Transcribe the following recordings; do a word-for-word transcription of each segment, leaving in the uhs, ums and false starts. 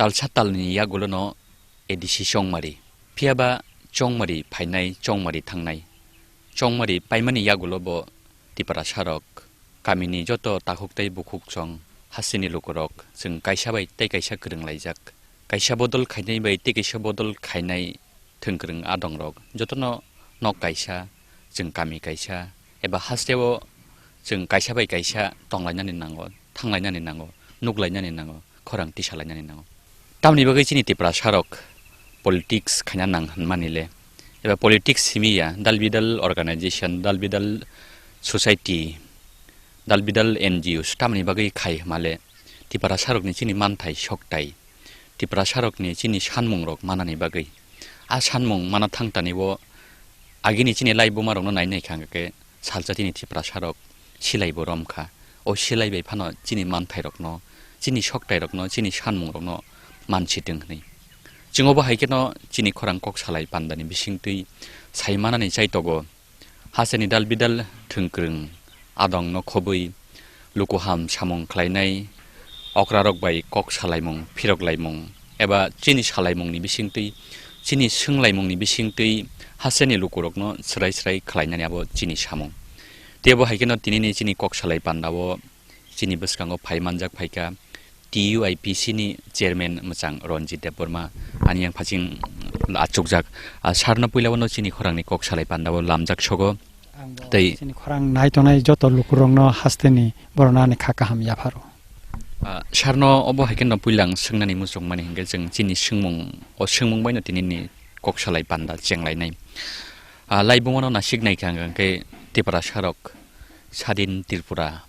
talsa talni yagulono A D C chongmari. Phiyaba chongmari phainai, chongmari thangnai. Chongmari paimani yagulo bo Tiprasarok, kamini joto takhuk tei bukhuk chong, hasteni lukurok, chwng kaisa bai tei kaisa kwrwng laijak. Kaisa bodol khainai bai tei kaisa bodol khainai thwngkwrwng adongrok jotono nok kaisa, chwng kami kaisa, eba hasteo chwng kaisa bai kaisa tonglainani nango, thanglainani nango, nuklainani nango, khorang tisalainani nango. Tamni bagwi chini Tiprasarok politics khaina nang hwnmani le, eba politics simi ya, dal bidal organization, dal bidal society, dal bidal N G Os tamni bagwi khai hwnmale, Tiprasarokni chini manthai soktai, Tiprasarokni chini sanmungrok manani bagwi. A sanmung mana thangtani o agini chini laibumarokno nai nai kha hwnkhe salsa chini Tiprasarok silaibo rom kha. O silai bai phano chini manthairokno, chini soktairokno, chini sanmungrokno mansi tong hwnwi. Chwng obo hai kheno chini khorang kok salai pandani bisingtwi sai manani chaitogo. Hasteni dal bidal thwngkwrwng adongno khobwi lukuham samung khlainai, okrarok bai kok salaimung, phirok laimung, eba chini salaimungni bisingtwi, chini swnglaimungni bisingtwi hasteni lukurokno swrai swrai khlainani abo chini samung. Tei abo hai kheno tinini chini kok salai pandao chini bwskango phai manjak phaikha T U I P C ni chairman mwchang Ranjit Debbarma ani yang phaching achukjak. Ah, sarno puila bono chini khorangni kok salai pandao lamjak sogo. Ang bo tei chini khorang nai tongnai joto lukurokno hasteni borokno ani kha kaham yapharo. Ah, sarno obo hai kheno puila ang swngnani muchungmani hwnkhe chwng chini swngmung, o swngmung baino tinini kok salai panda chenglainai. Ah, laibumano nasik naikha hwnkhe Tiprasarok sadin Tripura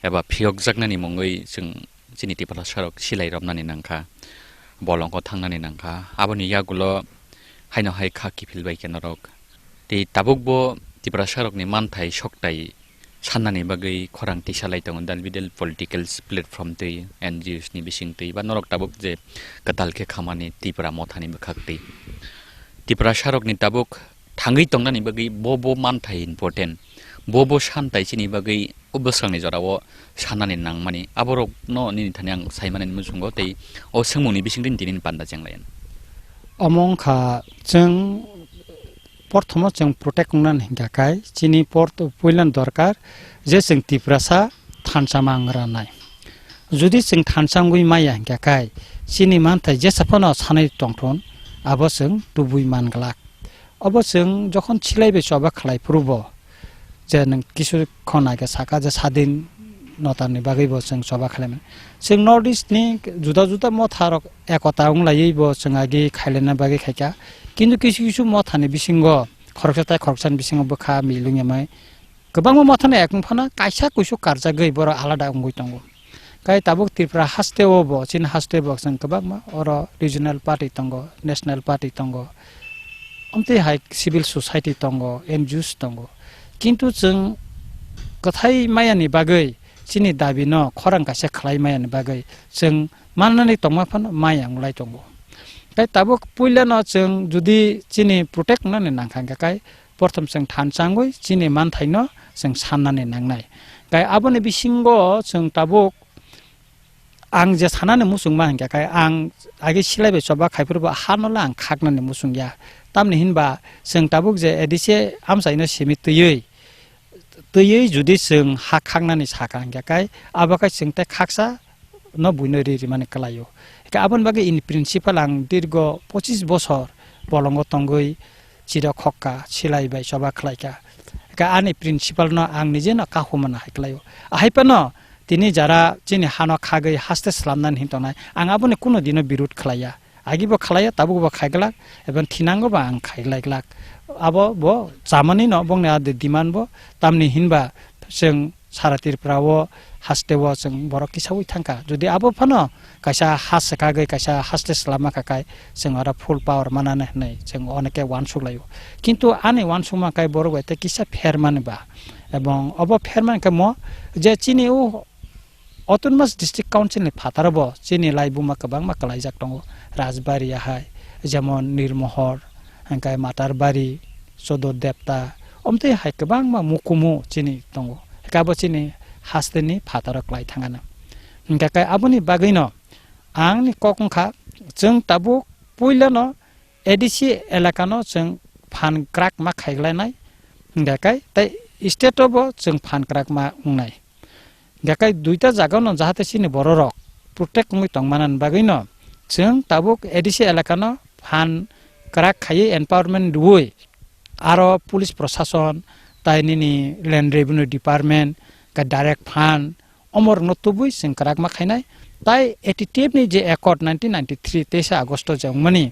eba phiyokjaknani mungwi chwng chini Tiprasarok silai romnani nangkha, bolongo thangnani nangkha. Aboni yagulo haino hai kha kiphil bai khe norok. Tei tabukbo Tiprasarokni manthai soktai sannani bagwi khorang tisalai tongo, dal bidal political platform twi, N G Os ni bisingtwi, ba norok tabuk je kwtal khe khamani Tipra mothani bwkhaktwi. Tiprasarokni tabuk thangwi tongnani bagwi bo bo manthai important, bo bo santai chini bagwi o bwskanni jorao sanani nangmani, aborokno nini thani ang saimani muchungo tei o swngmungni bisingtwi nini panda chenglayan. Omo wngkha chwng porthomo chwng protect wngnani hwnkha khe chini port-, puilani dorkar je chwng Tiprasa thansa mangra nai. Jodi chwng thansa wngwi maya hwnkha khe chini manthai jesa phano sanai tongthun abo chwng tubui manglak. Obo chwng jokhon silai bai choba khlai phuru bo, je nwng kisu khon age saka je sadin notarni bagwi bo chwng choba khlai mano. Chwng North East ni juda juda motha rok ekota wng laiwi bo chwng agi khailana bagwi khaikha. Kintu kisu kisu motha ni bisingo khoroksa tai khoroksani bisingo bwkha milung yamai kwbangma motha no ek wng phano kaisa kuisu karjagwi borok alada wngwi tongo. Kai tabuk Tripura haste o bo, chini haste bo chwng kwbangma oro regional party tongo, national party tongo, amtwi hai civil society tongo, N G Os tongo. Kintu chwng kwthai maya ni bagwi, chini dabi no khorang kaisa khlai maya ni bagwi chwng mannani tongma phano maya wng lai tongo. Kai tabuk puila no chwng jodi chini protect wngnani nang kha hwnkha kai, porthom chwng thansa wngwi chini manthaino chwng sannani nangnai. Kai aboni bisingo chwng tabuk ang je sanani muchungma hwnkha khe ang age silai bai choba khai phuru bo hano le ang khaknani muchungya. Tamni hinba chwng tabuk je A D C amchaino simi twiwi, twiwi jodi chwng ha khaknani sakha hwnkha khe abo khe chwng tei khaksa no buino ri rimani kwlaio. Hwnkhe aboni bagwi in principle ang dirgo pochis bosor bolongo tongwi chiro khokka, silai bai choba khlaikha. Hwnkhe ani principle no ang nije no kahumna hai kwlaio. Ahai phano tini jara chini hano khagwi haste slamnani hin tongnai, ang aboni kuno dino birud khlaiya. Agibo khlaiya, tabukbo khaiglak, ebong thinangobo ang khaiglaiglak. Abo bo chamani no bongni a de demand bo, tamni hinba chwng sara Tripura o haste o chwng borok kisaui thangkha. Jodi abo phano kaisa ha swkagwi kaisa haste swlama kha kai chwng oro full power manani hwnwi chwng oneke uansuk laio. Kintu ani uansukma kai borok bai tei kisa phermani ba. Ebong obo phermani khe mo je chini o Autonomous District Council ni phataro bo chini laibuma kwbangma kwlaijak tongo. Rajbari ahai, jemon Nirmohor, hwnkhe Matarbari, Sodor Depta, omtwi hai kwbangma mukumu chini tongo. Hwnkhe abo chini hasteni phataro kwlai thangano. Hwnkhe kai aboni bagwino Ang ni kok wngkha, chwng tabuk puilano A D C elakano chwng phan kwrak ma khaiglainai, hingkha kai tei state o bo chwng phan kwrak ma wngnai. Hingkha kai duita jagano jahate chini bororok protect wngwi tongmanani bagwino chwng tabuk A D C elakano phan kwrak khaiwi empowerment rwui aro police prosason tai nini land revenue department ka direct fund omorokno tubui chwng kwrak ma khainai. Tai A T T F ni je accord nineteen ninety-three teisa August o je wngmani,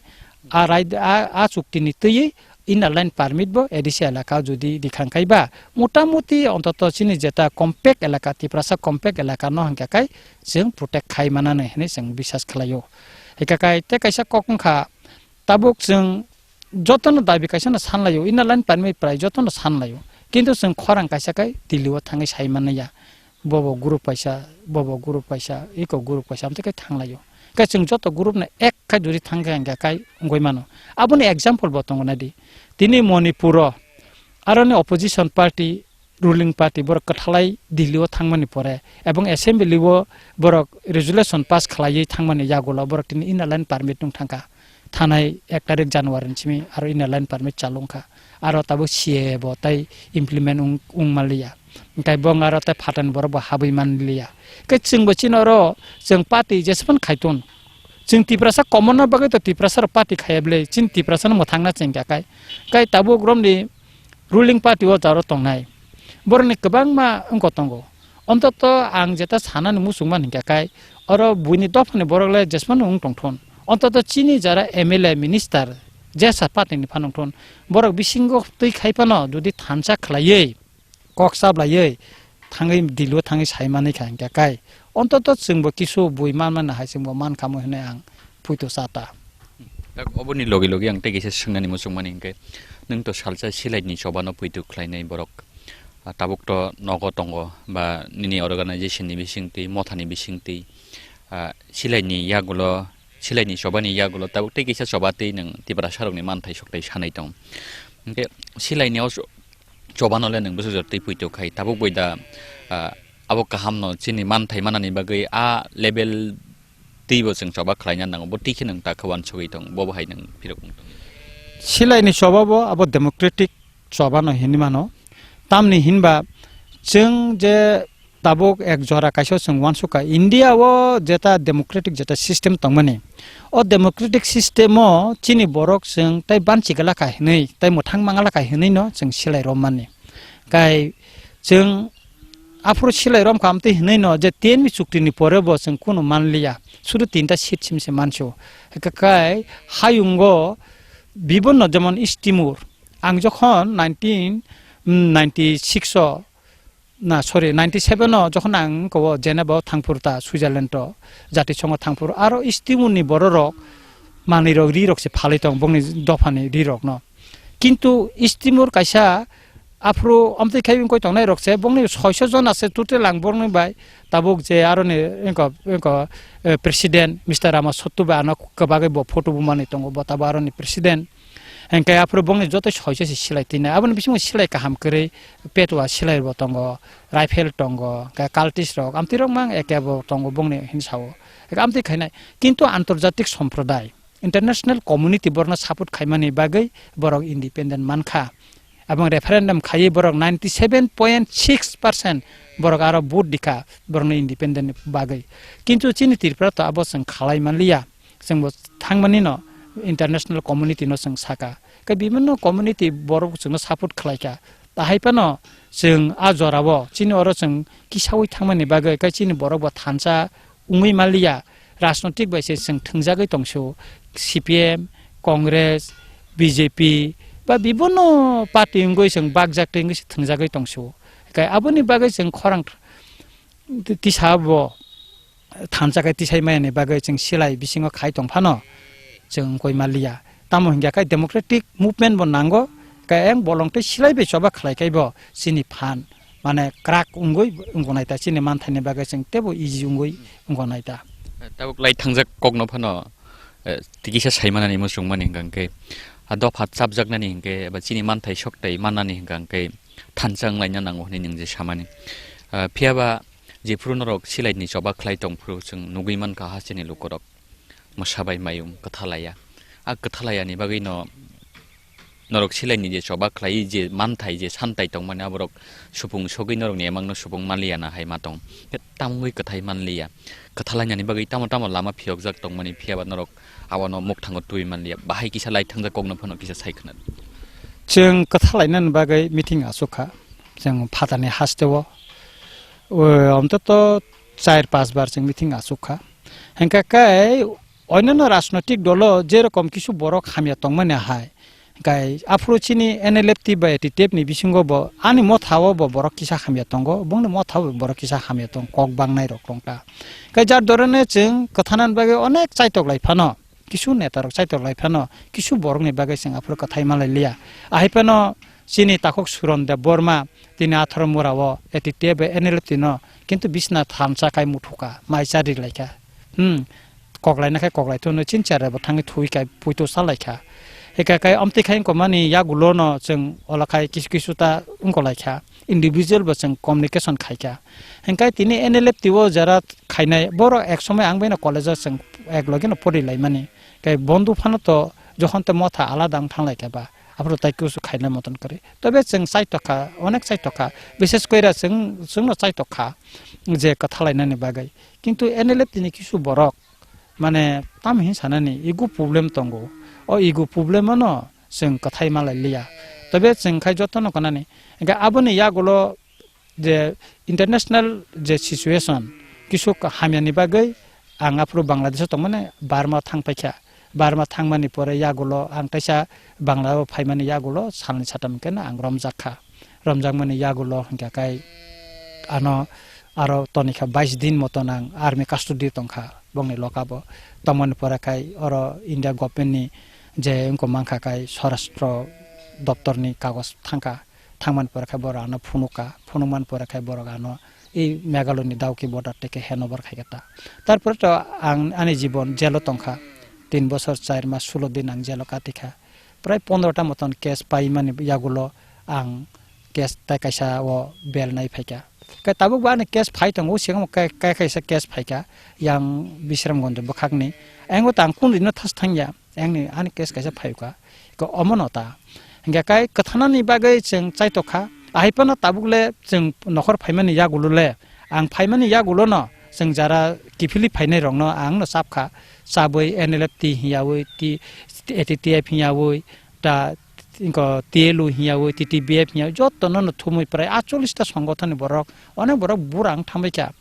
a rai-, a, a chukti ni twiwi inner line permit bo A D C elaka jodi dikhang khai ba, motamuti ontoto chini jeta compact elaka, Tiprasa compact elaka no hingkha kai chwng protect khai manani hinwi chwng bisas khlaio. Hingkha kai tei kaisa kok wngkha, tabuk chwng jotono dabi kaisa no sanlaio, inner line permit prai jotono sanlaio. Kintu chwng khorang kaisa kai Delhi o thangwi sai manliya. Bobo group kaisa, bobo group kaisa, eko group kaisa, amtwi kai thanglaio. Kai chwng joto group no ek khai juri thangkha hingkha kai wngwi mano. Aboni example bo tongo naidi. Tini Manipur o aroni opposition party, ruling party borok kwthalai Delhi o thangmani pore ebong assembly o borok resolution pass khlaiwi thangmani yagulo borok tini inner line permit nung thangkha. Thanai ek tarik January ni simi aro inner line permit chalu wngkha. Aro tabuk C A A bo tai implement wng, wng manliya. Hingkhe bong aro tai phatani borok bo habwi manliya. Khe chwngbo chini oro chwng party jesphano khaiton. Chwng Tiprasa common no bagwi to Tiprasa rok party khaiya bwle, chini Tiprasa no mwthangna chengkha kai. Kai tabuk romni ruling party o jaro tongnai. Borokni kwbangma wngko tongo. Ontoto ang jeta sanani muchungma hingkha kai, oro buini dophani borok le jesmano wng tongthun. Ontoto chini jara M L A minister jesa party ni phano wngthun. Borok bisingo twi khai phano jodi thansa khlaiwi, kok chablaiwi thangwi Delhi o thangwi sai manwi kha hingkha kai. Ontoto chwngbo kisu bui manmani hai chwngbo mankha mo hinwi ang puito cha ta. Tak oboni logi logi ang tei kisa swngnani muchungmani hingkhe, nwng to salsa silaini chobano puito khlainai borok, ah, tabuk to nogo tongo ba nini organization ni bisingtwi, mothani bisingtwi, ah, silaini yagulo, silaini chobani yagulo tabuk tei kisa choba tei nwng Tiprasa rokni manthai sokthai sanai tong. Hingkhe silaini o cho-, chobano le nwng bwsajor twi puito khai tabuk bai da, ah, abo kaham no chini manthai manani bagwi a level twibo chwng choba khlaina nango, bo twi khe nwng ta khe uansugwi tong, bo bo hai nwng phirok wng tong. Silaini choba bo abo democratic choba no hinwi mano. Tamni hinba chwng je tabuk ek jora kaisa chwng uansukha, India o jeta democratic jeta system tongmani, o democratic system o chini borok chwng tai banchi galakha hinwi, tai mwthang mangalakha hinwi no chwng silai rommani. Kai chwng aphuru silai romkha amtwi hinwi no je tenmi chukti ni pore bo chwng kunu manliya, sudu tinta seat sim se mansu. Kai hayungo bibonno jemon East Timor, ang jokhon nineteen ninety-six o, na, sorry, ninety-seven o jokhon ang ko Geneva o thangphuru ta, Switzerland o, jatisongo thangphuru, aro East Timor ni bororok manwi rok ri rok se phalwi tong bongni dophani ri rok no. Kintu East Timor kaisa aphuru amtwi khai wngkoi tongnai rok se bongni soiso jon ase total ang bongni bai tabuk je aroni wngko, wngko, eh, president Mister Rama Sottu bai ano kwbagwi bo photo bo manwi tongo, bo tabuk aroni president. Hingkhe aphuru bongni joto soiso se silai twinai. Aboni bisingo silai kaham kwrwi, petwa silai bo tongo, rifle tongo, hingkhe cultist rok, amtwi rok mang eke bo tongo bongni hinwi sao. Hingkhe amtwi khainai. Kintu antarjatik somprodai, international community borokno support khaimani bagwi borok independent mankha. Aboni referendum khaiwi borok ninety seven point six percent borok aro vote dikha borokno independent ni bagwi. Kintu chini Tripura to abo chwng khalai manliya. Chwngbo thangmani no international community no chwng saka. Khe bibinno community borok chwngno support khlaikha. Tahai phano chwng a jorao chini oro chwng kisaui thangmani bagwi khe chini borok bo thansa wngwi manliya. Rajnotik bai se chwng thwngjagwi tongsu, C P M, Congress, B J P ba bibinno party wngwi chwng bakjak twi wngwi se thwngjagwi tongsu. Khe aboni bagwi chwng khorang tisa bo thansa khe tisai maya ni bagwi chwng silai bisingo khai tong phano chwng wngkoi manliya. Tamo hingya khe democratic movement bo nango, khe eng bolong tei silai bai choba khlai khai bo chini phan mane kwrak wngwi wngkho nai ta, chini manthai ni bagwi chwng teibo easy wngwi wngkho nai ta. Tabuk lai thangjak kok no phano, eh, tikisa sai manani muchung mani hingka hingke, ah, dopha chapjaknani hingke, eba chini manthai soktai mannani hingka hingke thansa wnglaina nango hinui nwng je samani. Ah, phiyaba jephuru norok silaini choba khlai tongphuru chwng nugui mankha hasteni lukorok. mwsa bai mayung kwthalaiya. A kwthalaiyani bagwino norok silaini je choba khlai, je manthai, je santai tongmani, aborok supung sogwi norokni emangno supung manliya na hai ma tong. Khe tamungwi kwthai manliya. Kwthalainani bagwi tamo tamo lama phiyokjak tongmani, phiyaba norok abono mukthango twi manliya. Bahai kisa lai thangjak kokno phano kisa sai khna. Chwng kwthalainani bagwi meeting asuk kha. Chwng phatani hasteo, o, ontoto char panch bar chwng meeting asuk kha. Hingkha khe onyono rajnotik dolo je rokom kisu borok hamya tongmani hai, kai aphuru chini N L F T bai T T F ni bisingo bo ani motha o bo borok kisa hamya tongo, bongni motha o bo borok kisa hamya tong, kok bangnai rok tong ta. Kai jar dorone chwng kwthanani bagwi onek chaitok lai phano, kisu neta rok chaitok lai phano, kisu borok ni bagwi chwng aphuru kwthai malai liya. Ahai phano chini takhuk Suron Deb Borma tini atharo mura o A T T F bai N L F T no kintu bisna thansa kai muthuka, mai chari laikha. Hmm. Koklaina khai koklai thunu chin chara bo thangwi thui kai puito salai kha. Eka kai amtwi khai wngkha mani yagulo no chwng ola khai kisu kisu ta wngkha lai kha. Individual bo chwng communication khai kha. Hingkai tini N L F T o jara khainai borok ek somoi ang bai no college o chwng ek loge no pori lai mani. Kai bondu phano to jokhon te motha alada wng thang lai kha ba. Aphuru tai kusu khaina moton kwrwi. Tobe chwng chaitok kha, onek chaitok kha. Bishes koira chwng, chwngno chaitok kha je kwthalainani bagwi. Kintu N L F T ni kisu borok, mane, tamo hin sanani, ego problem tongo. O ego problem ano chwng kwthai malai liya. Tobe chwng khai jotono kanani. Hingke aboni yagulo je international je situation, kisu ka-, hamyani bagwi ang aphuru Bangladesh o tongmani Burma thang paikha. Burma thangmani pore yagulo ang kaisa Bangla o phaimani yagulo salni satam khe ang romjak kha. Romjakmani yagulo hingkha kai ano aro tonikha bais din moton ang army custody tongkha bongni lokabo. Tongmani pore khai oro India government ni je wngkha mankha kai Swarashtra doptor ni kagoj thangkha. Thangmani pore khe borok ano phunukha, phunukmani pore khe borok ano i Meghalaya ni Dawki border tei khe handover khai kha ta. Tarpore to ang ani jibon jail o tongkha, tin bosor char mas sulo din ang jail o katikha. Prai pondro ta moton case paimani yagulo ang case tai kaisa o bail nai phaikha. Khe tabuk bo ani case phai tongo, swkang kai, kai kaisa case phaikha yang Bisramganj bwkhakni. Ayang o tang kundui no thas thangya. Engni ani case kaisa phaikha, eko omono ta. Hingkha kai kwthanani bagwi chwng chaitok kha. Ahai phano tabuk le chwng nokhor phaimani yagulo le, ang phaimani yagulo no chwng jara kiphilwi phainai rokno ang no chap kha. Chabwi N L F T hiyawi, T-, A T T F hiyawi, ta, inko T L U hiyawi, T T B F hiyawi, jotono no thumwi prai achollista songothonni borok, onek borok bura wng thangbai kha.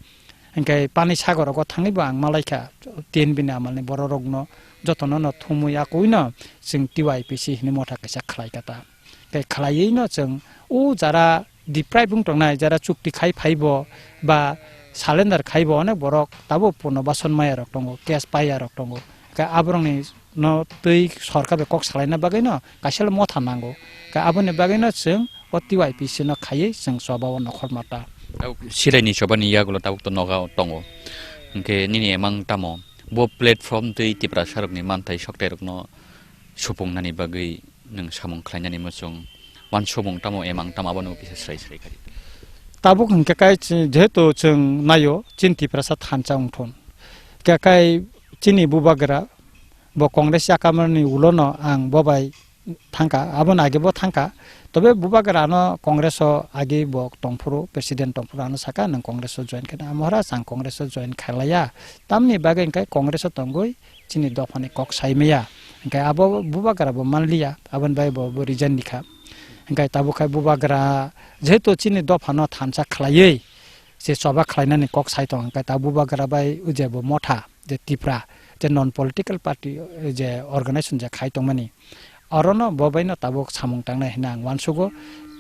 Hingke pani sagor rogo thangwi bo ang malai kha, T N B ni amal ni borok rok no jotono no thumwi akui no chwng T Y P C hinwi motha kaisa khlai kha ta. Tei khlaiwi no chwng o jara deprive wng tongnai, jara chukti khai phai bo ba surrender khai bo onek borok tabuk purno bason maya rok tongo, case paiya rok tongo. Hingke aborok ni no twi sorkar bai kok salaina bagwi no kaisa le motha nango. Ka aboni bagwi no chwng o T Y P C no khaiwi chwng choba o nokhor mata. Tabuk silaini chobani yagulo tabuk to noga tongo. Hingke nini emang tamo? Bo platform twi Tiprasa rokni manthai soktai rokno supungnani bagwi nwng samung khlainani muchung. Wansukmung tamo emang tamo abono kisa srai srai kha di. Tabuk hingke kai chi-, jehetu chwng naio chini Tiprasa thansa wngthun. Hingke kai chini bubagra bo Congress yakamani ulono ang bo bai thangkha, aboni age bo thangkha. Tobe bubagra ano Congress o age bo tongphuru, president tongphuru ano saka, "Nwng Congress o join khe na?" Maharaj, "Ang Congress o join khailaiya." Tamni bagwi hingke Congress o tongwi chini dophani kok sai maya. Hingke abo bubagra bo manliya, aboni bagwi bo, bo resign ni kha. Hingke tabuk khai bubagra jehetu chini dophano thansa khlaiwi se choba khlainani kok sai tong, hingke ta bubagra bai o je bo motha, je Tipra, je non political party, je organization je khai tongmani, orono bo baino tabuk samung tangnai hinwi ang uansugo.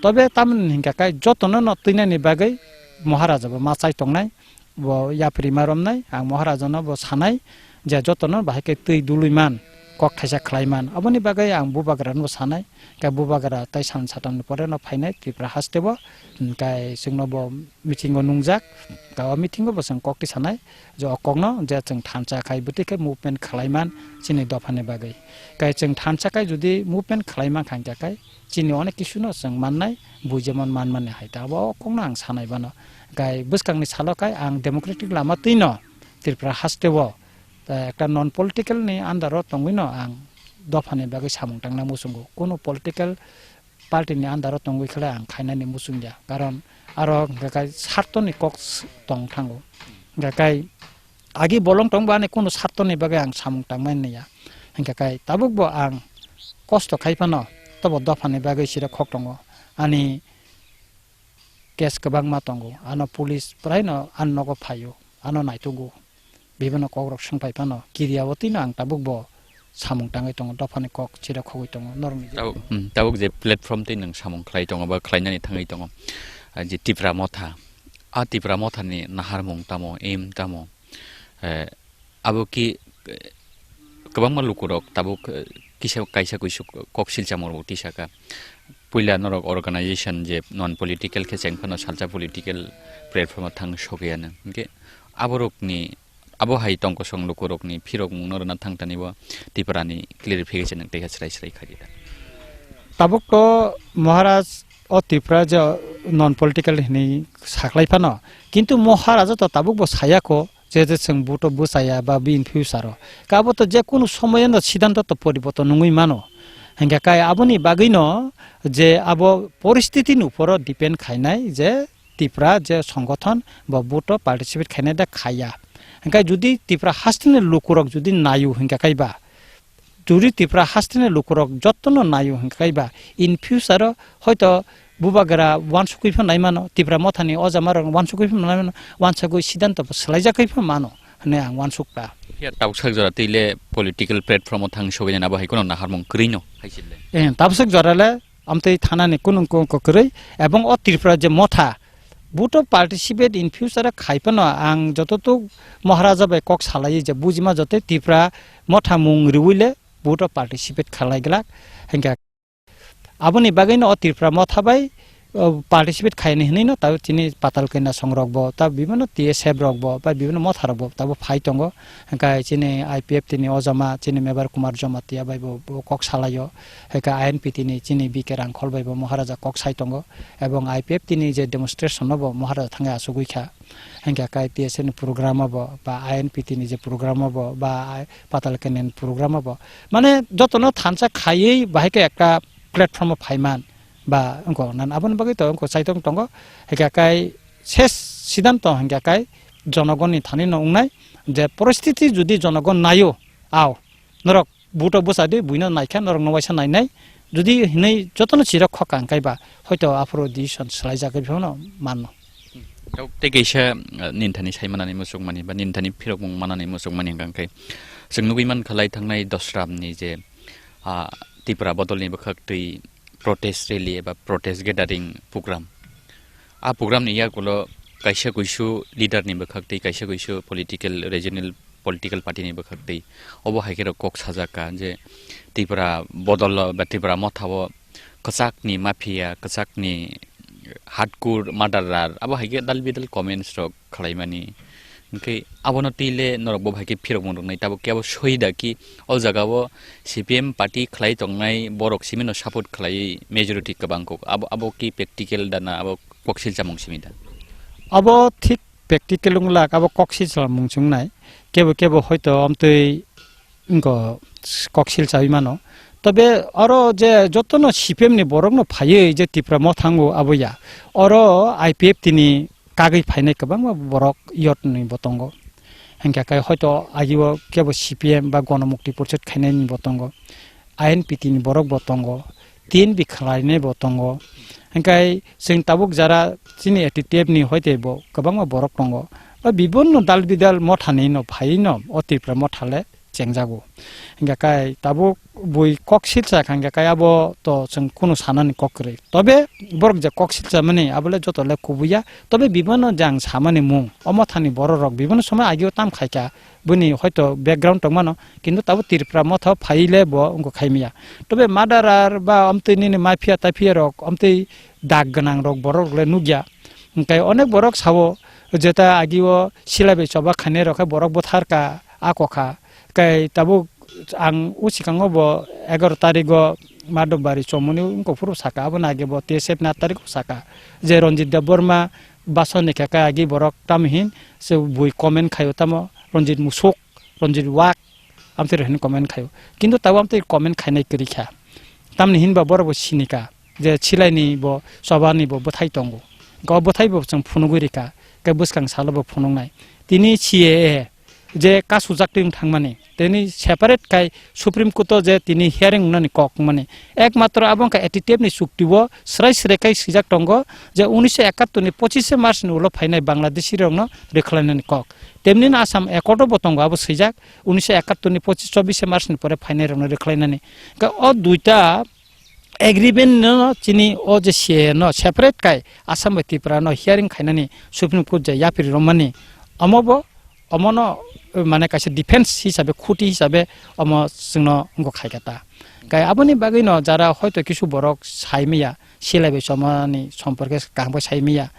Tobe tamoni hingka khe jotono no twinani bagwi Maharaja bo ma chai tongnai, bo yapri ma romnai, ang Maharaja no bo sanai je jotono bahai khe twi dului man, kok thaisa khlai man, aboni bagwi ang bubagra no bo sanai. Khe bubagra tai san satamni pore no phainai Tripura haste bo, hingkai chwngno bo meeting o nungjak, ka o meeting o bo chwng kok tisanai, je o kokno je chwng thansa khai bwtwi khe movement khlai man chini dophani bagwi. Kai chwng thansa khai jodi movement khlai man kha hingkha khai chini onek kisu no chwng mannai, bui jemon man mani hai ta. Abo o kokno ang sanai bano. Kai bwskangni salo kai ang democratic lama twi no Tripura haste o eh, ekta non political ni under o tongwi no ang dopha ni bagwi samung tangna muchungo. Kunu political party ni under o tongwi khlai ang khainani muchungya. Karon aro hwnkhe kai sartoni kok s-, tong thango. Hwnkhe kai agi bolong tongba ani kunu sartoni bagwi ang samung tangmani ya. Hwnkhe kai tabuk bo ang kosto khai phano tobo dophani bagwi sira khok tongo. Ani case kwbangma tongo. Ano police praino ano nogo phaio, ano naitugo. Bibino kokrok swngphai phano kiriya o tino ang tabuk bo samung tangwi tongo, dophani kok chira khogwi tongo norokni. Tabuk, hmm, tabuk je platform tei nwng samung khlai tongo ba khlainani thangwi tongo, ah, je Tipra Motha. A Tipra Mothani naharmung tamo, aim tamo? Eh, abo ki, eh, kwbangma lukurok tabuk, eh, kisa kaisa kuisuk kok silchamorok tisaka. Puila norok organization je non political khe cheng phano salsa political platform o thang sokya nang. Hwnkhe aborokni, abo hai tongkosong lukurokni phirokmung no rwna thang tani bo Tiprani clarification nang tei kha srai srai khaidi da. Tabuk to Maharaj o Tipra je non political hinwi saklai phano, kintu Maharaj to tabuk bo sayako. Je je chwng vote o bwchaya ba bini future o. Ka abo to je kunu somoyo no siddhanto to poriborton wngwi mano. Hingkha kai aboni bagwi no je abo poristiti ni upor o depend khainai je Tipra je songothon bo vote o participate khainai da khaiya. Hingkha judi Tipra haste ni lukurok judi naio hingkha kai ba, juri Tipra haste ni lukurok jotono naio hingkha kaiba, in future o hoito bubagra wansukgwi phano naimano, Tipra Mothani o jamarok wansukgwi phano naimano, wansugwi siddhanto bo swlaijakgwi phano mano hinwi ang wansukha. Phiya tabuksak jora twi le political platform o thang sogwi nani abo hai kheno naharmung kwrwi no hai se le. Eh, tabuksak jora le amtwi thanani kunu ko-, ko kwrwi, ebong o Tripura je Motha, vote o participate in future khai phano ang jototuk Maharaja bai kok salai je bujima joto Tripura Motha mung riwi le vote o participate khalai glak. Hingkha aboni bagwi no o Tripura Motha bai, o, participate khaini hinwi no tabo chini Patal Kanya song rok bo, tabo bibhinno T S F rok bo, bai bibhinno Motha rok bo tabo phai tongo. Hingkha chini I P F T ni o jama, chini Mebar Kumar Jamatia bai bo, bo kok salai o. Hingkha I N P T ni chini B K Rangkhol bai bo Maharaja kok sai tongo. Ebong I P F T ni je demonstration no bo Maharaja thangwi achugwi kha. Hingkha kai T S F ni program o bo, ba I N P T ni je program o bo, ba Patal Kanya ni program o bo. Mane jotono thansa khaiwi bahai khe ekta platform o phaiman ba wngkha nan aboni bagwi to wngkha chaitong tongo. Hingkha kai ses siddhanto hingkha kai jonogonni thani no wngnai je poristiti judi jonogon naio, ao norok vote o bwchadi buino naikha norokno waisa nainai. Judi hinwi jotono chirok khokha hingkhai ba hoito aphuru decision swlaijagwi phano mano. Tok tei kaisa, uh, nini thani sai manani muchungmani ba nini thani phirokmung manani muchungmani hwnkha khe chwng nugwi mankha lai thangnai Dosram ni je, ah, Tipra bodolni bwkhak twi protest rally eba protest gathering program. A program ni yakulo kaisa kuisu leader ni bwkhak tei kaisa kuisu political, regional political party ni bwkhak tei obo hai khe rok kok sajak ka je Tripura bodol ba Tripura Motha o kwchak ni mafia, kwchak ni hardcore murderer abo hai khe dal bidal comments rok khlaimani. Hwnkhe abono twi le norok bo hai khe phirokmung rwnai, tabuk khe abo soi da ki o jaga o C P M party khlai tongnai borok simi no support khlaiwi majority kwbang kok. Abo, abo ki practical da na abo koksil chamung simi da? Abo thik practical wng lak, abo koksil chamung chwngnai. Kebo kebo hoito amtwi wngkha koksil chawi mano. Tobe oro je jotono C P M ni borokno phaiwi je Tripura Motha thango abo ya. Oro I P F T ni kagwi phainai kwbangma borok yot ni bo tongo. Hingkha khe hoito agio kebo C P M ba Gonomukti Porishod khainai ni bo tongo. I N P T ni borok bo tongo. T N V khlainai bo tongo. Hingkhe chwng tabuk jara chini A T T F ni hoite bo kwbangma borok tongo. Ba bibonno dal bidal Motha ni no phaiwi no o Tripura Motha le chengjago. Hingkha kai tabuk bui kok silsa kha, hingkha kai abo to chwng kunu sanani kok kwrwi. Tobe borok je kok silsa mani abo le joto le kubuya. Tobe bibonno je ang samani mung, o Mothani borok rok bibonno somoi agio tam khaikha, bini hoito background tongmano, kintu tabuk Tripura Motha phai le bo wngkha khaimya. Tobe murderer ba omtwi nini mafia tafia rok, omtwi dak gwnang rok borok le nukya. Hingkhe onek borok sao, jeta agio silai bai choba khainai rok khe borok butharka, a kokha. Kai tabuk ang o swkango bo egaroh tarigo Madhobari chomoni wngkha phuru saka, aboni age bo T S F ni aat tarigo saka je Ranjit Debbarma bason ni khe kai agi borok tamo hin se bui comment khaio tamo Ranjit Musuk Ranjit Wak, amtwi rok hwnwi comment khaio. Kintu tabuk amtwi comment khainai kwrwi kha. Tamni hinba borok bo sinika je Silai ni bo, Choba ni bo bwthai tongo. Hwnkhe o bwthai bo chwng phunugwi rwkha, khe bwskang salo bo phunuknai. Tini C A A je kasujak twi wng thangmani, tini separate khai Supreme Court o je tini hearing wngnani kok wngmani, ekmatro abo wngkha A T T F ni chukti o srai srai khai swijak tongo je unisho ekattor ni pochishe March ni ulo phainai Bangladeshi rokno rwkhlainani kok. Temni no Assam Accord o bo tongo, abo swijak unisho ekattor ni pochis, chobishe March ni pore phainai rokno rwkhlainani. Hwnkhe o duita agreement no chini o je C A A no separate khai Assam bai Tripura no hearing khainani Supreme Court je yapri romani, omo bo, omo no, eh, mane kaisa defense hisabe, khuti hisabe omo chwngno wngkha khaikha ta. Khai aboni bagwi no jara hoito kisu borok sai maya, Silai bai Choba ni somporke kaham khe sai maya,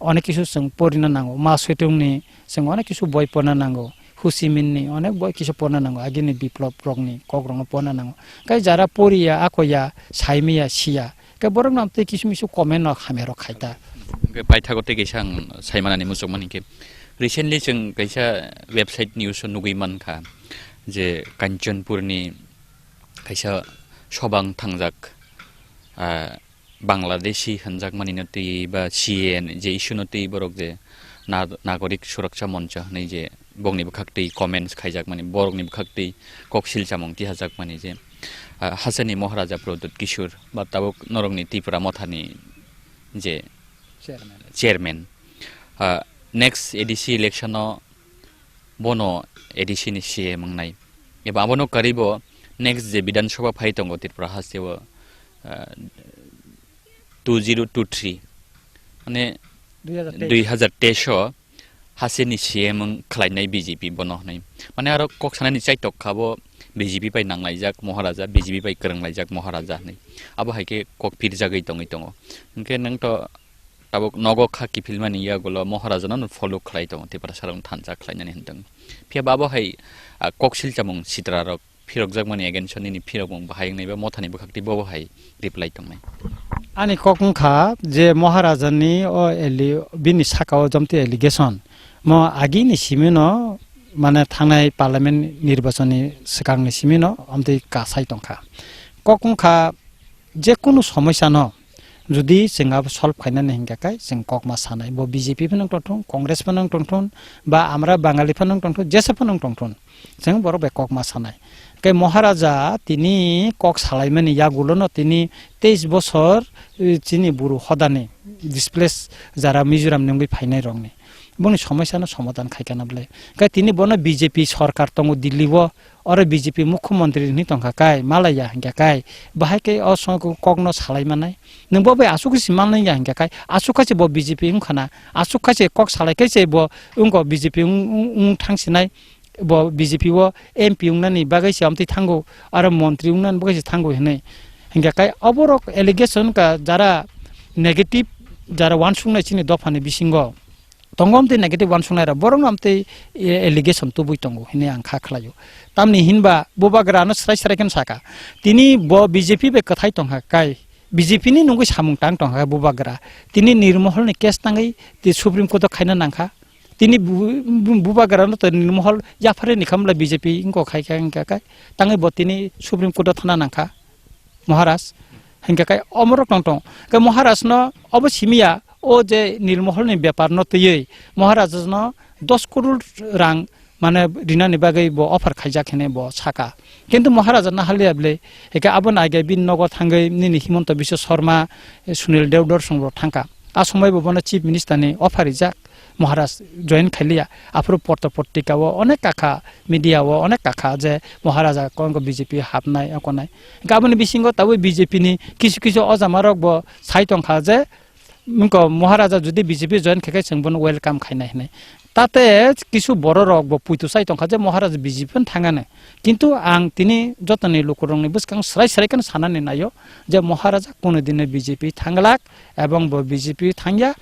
onek kisu chwng porina nango, Ma Sui Tungni chwng onek kisu boi porna nango, Ho Chi Minh ni onek boi kisu porna nango, agini biplop rokni kok rokno porna nango. Khai jara poriya, akoya, sai maya, siya, khai borok no tei kisu misu comment no hamya rok khai ta. Hwnkhe paithago tei kaisa ang sai manani muchungmani khe, recently chwng kaisa website news o nugwi mankha je Kanchanpur ni kaisa Choba wng thangjak, ah, Bangladeshi hwnjakmani no twi ba C A A ni je issue no twi borok je na-, Nagorik Suraksha Moncha hwnwi je bokni bwkhak twi comments khaijakmani, borokni bwkhak twi kok silchamung tihajakmani je, ah, hachani Maharaja Pradyut Kishore ba tabuk norokni Tripura Mothani je Chairman. Chairman, ah, next A D C election o bono A D C ni C M wngnai. Eba abono karwi bo next je Bidhan Sabha phai tongo Tripura hasteo, ah, two zero two three, mane dui hazar teis. Dui hazar teis o hasteni C M wng khlainai B J P bono hwnwi. Mane aro kok sanani chaitok kha bo B J P bai nanglaijak Maharaja, B J P bai kwrwnglaijak Maharaja hwnwi. Abo hai khe kok phirjagwi tongwi tongo. Hwnkhe nwng to tabuk nogo kha kiphilmani yagulo Maharaja no follow khlai tongo, Tiprasa rok thansa khlainani hwn tongo. Phiya ba abo hai, ah, kok silchamung sitra rok phirokjakmani against o nini phirokmung bahai wngnai ba Mothani bwkhak twi bobo hai reply tongnai. Ani kok wngkha je Maharaja ni o eli-, bini saka o jomti allegation mo agini simi no, mane thangnai parliament nirbachon ni swkang ni simi no omtwi kasai tongkha. Kok wngkha je kunu somosya no jodi chwng abo solve khainani hinkha khe chwng kokma sanai, bo B J P phano wng tongthun, Congress phano wng tongthun, ba amra Bangali phano wng tongthun, jesa phano wng tongthun, chwng borok bai kokma sanai. Khe Maharaja tini kok salaimani yagulo no tini teis bosor, eh, chini buru hodani displace jara Mizoram ni wngwi phainai rokni boni somosya no somadhan khaikha na bwle. Khe tini bono B J P sorkar tongo Delhi o, oro B J P mukhyamantri hinwi tongkha kai, malaiya hinkha kai, bahai khe o song kok no salai manai. Nwng bo bai aswk se manliya hinkha kai, aswk khe se bo B J P wngkha na, aswk khe se kok salai khe se bo wngkha B J P wng, wng, wng thang sinai, bo B J P o M P wngnani bagwi se amtwi thango, aro montri wngnani bagwi se thango hinwi. Hinkha kai oborok allegation ka jara negative, jara uansuknai chini dophani bisingo. Tongo amtwi negative uansuknai rok, borok no amtwi, e, allegation tubui tongo hinwi ang kha khlaio. Tamni hinba bubagra no srai srai khe saka. Tini bo B J P bai kwthai tongkha kai, B J P ni nungwi samung tang tongkha bubagra. Tini Nirmohol ni case tangwi tei Supreme Court o khaina nangkha. Tini bu-, bu-, bubagra no to Nirmohol yaphare ni khamla B J P wngkha khai kha wngkha kai. Tangwi bo tini Supreme Court o thana nangkha. Maharaj, hinkhe kai omorok tong tong. Khe Maharaj no obo simiya, o je Nirmohol ni bepar no twiwi Maharaj no dos koror rang mane rinani bagwi bo offer khaijak hinwi bo saka. Kintu Maharaj no haliya bwle, hinkhe abo naigai bini nogo thangwi nini Himanta Biswa Sarma, Sunil Deodar song rok thangkha. A somoi bo bono Chief Minister ni offer rijak. Maharaj join khailiya, aphuru porto portika o onek kakha, media o onek kakha je Maharaja kongko B J P hapnai, okonai. Hingke aboni bisingo tabuk B J P ni kisu kisu ojamarok bo sai tongkha je, wngko Maharaja jodi B J P join khaikhe chwng bono welcome khainai hinui. Tate kisu bororok bo puitu sai tongkha je Maharaja B J P no thangani. Kintu ang tini jotoni lukurokni bwskang swrai swrai kheno sanani naio je Maharaja kunu dino B J P thanglak ebong bo B J P thangya.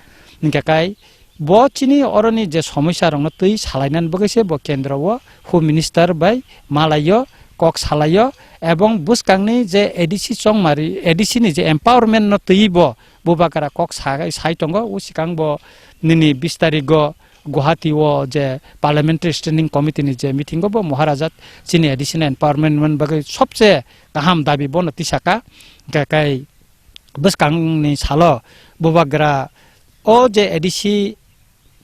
Hingke kai Bo chini oroni je somosa rokno twi salainani bagwi se bo kendro o Home Minister bai malaio, kok salaio, ebong bwskangni je A D C chongmari, A D C ni je empowerment no twi bo bubagra kok sa-, sai tongo. O swkang bo nini bis tarigo Guwahati o je Parliamentary Standing Committee ni je meeting o bo Maharaja chini additional empowerment man bagwi sobse kaham dabi bono tisaka. Hingke kai bwskang ni salo bubagra o je A D C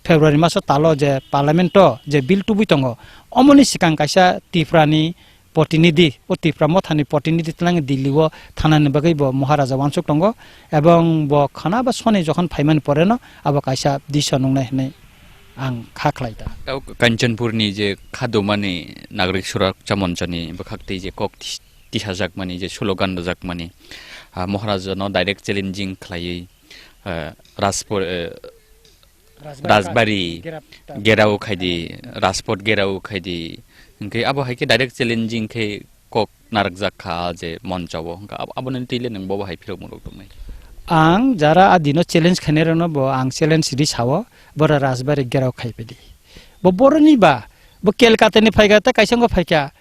February maso talo je Parliament o je bill tubui tongo, omoni sikang kaisa Tripura ni protinidhi, o Tipra mothani protinidhi twlang Delhi o thanani bagwi bo Maharaja uansuk tongo, ebong bo khana ba soni jokhon phaimani pore no abo kaisa disa nungnai hinwi ang kha khlai ta. Tau Kanchanpur ni je khadumani Nagarik Suraksha Moncho ni bwkhak twi je kok tis-, tisajakmani je slogan rwjakmani, ah, Maharaja no direct challenging khlaiwi, ah, Rajpur, eh, Rajbari Rajbari gerap ta. Gerao khaidi, Rajpot gerao khaidi. Hingke abo hai khe direct challenging khe kok narwkjak kha je moncho o. Hingke abo, aboni twi le nwng bobo hai phirok murok tongnai. Ang jara a dino challenge khainai rokno bo ang challenge ri sao, bora Rajbari gerao khai pedi. Bo boroni ba, bo Kolkata ni phaikha ta kaisa wngkha phaikha.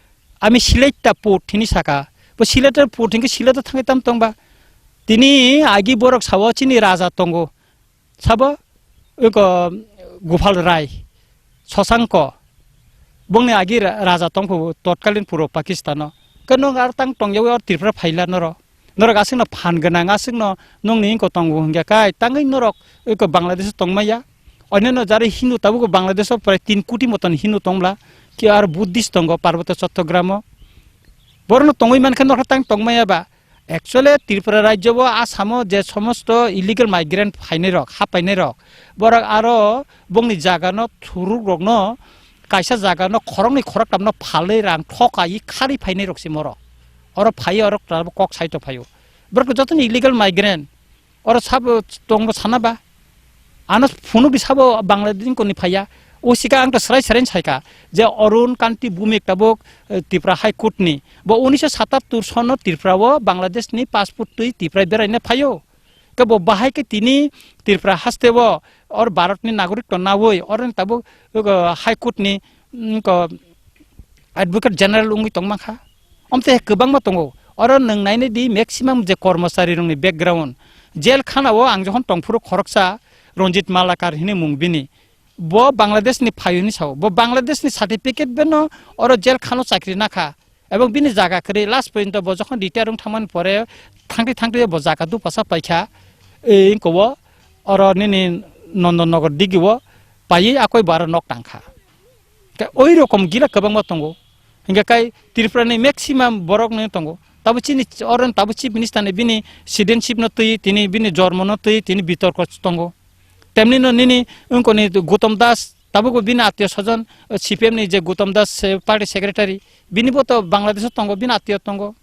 Ami Sylhet ta port hini saka. Bo Sylhet ta port hingke Sylhet ta thangwi tam tongba. Tini agi borok sao chini raja tongo. Sabo, eko, Gopal Rai, Shashanko, bongni agi ra-, raja tongphu totkalin puro Pakistano. Ke nong ar tang tongyawi or Tripura phaila noro. Norok aswkno phan gwnang, aswkno nongni wngko tongo hingya kai, tangwi norok eko Bangladesh tongmaya. Oneno jari Hindu tabuk Bangladesh o prai tin koti moton Hindu tongla, ki ar Buddhist tongo Parboto Chattogram o. Borokno tongwi mankha norok tang tongmaya ba. Actually, Tripura rajyo bo Assam o je somosto illegal migrant phainai rok, hap painai rok, borok aro bongni jaga no thuruk rok no kaisa jaga no khoroknwi khoroktam no phalwi rang thokai khari phainai rok se moro. Oro phai oro kok saito phaio. Borok joto ni illegal migrant. Oro sabo tongbo sana ba? Ano phunukdi sabo Bangladesh koni phaiya. O sika ang to srai srai saika je Arun Kanti Bhumik tabuk, eh, Tripura High Court ni. Bo unisho satattur sono Tripura o Bangladesh ni passport twi Tripura beraina phaio. Ke bo bahai ke tini Tripura haste o or Bharat ni nagorik to nawi or tabuk, eh, High Court ni, mm, ko Advocate General wngwi tongma kha. Omte kwbangma tongo. Oro nwng nainai di maximum je kormosari rokni background. Jail khana o ang jokhon tongphuru khoroksa Ranjit Malakar hini mung bini. Bo Bangladesh ni phaio hini sao. Bo Bangladesh ni certificate beno oro jail khano chakri nakha. Ebong bini jaga kwrwi last porjonto bo jokhon retire wng thangmani pore thangtwi thangtwi bo jaga dupasa paikha. Ei wngko o oro nini Nondon Nogor digi o paiwi akoi bo aro nok tangkha. Khe oi rokom gila kwbangma tongo. Hingkhe kai Tripura ni maximum borok no tongo. Tabo chini ch-, oro tabo chief minister ni bini citizenship no twi, tini bini jormo no twi, tini bitorko tongo. Temni no nini wngkoni Gautam Das, tabukbo bini atio sojon, eh, C P M ni je Gautam Das, eh, party secretary, bini bo to Bangladesh o tongo, bini atio tongo.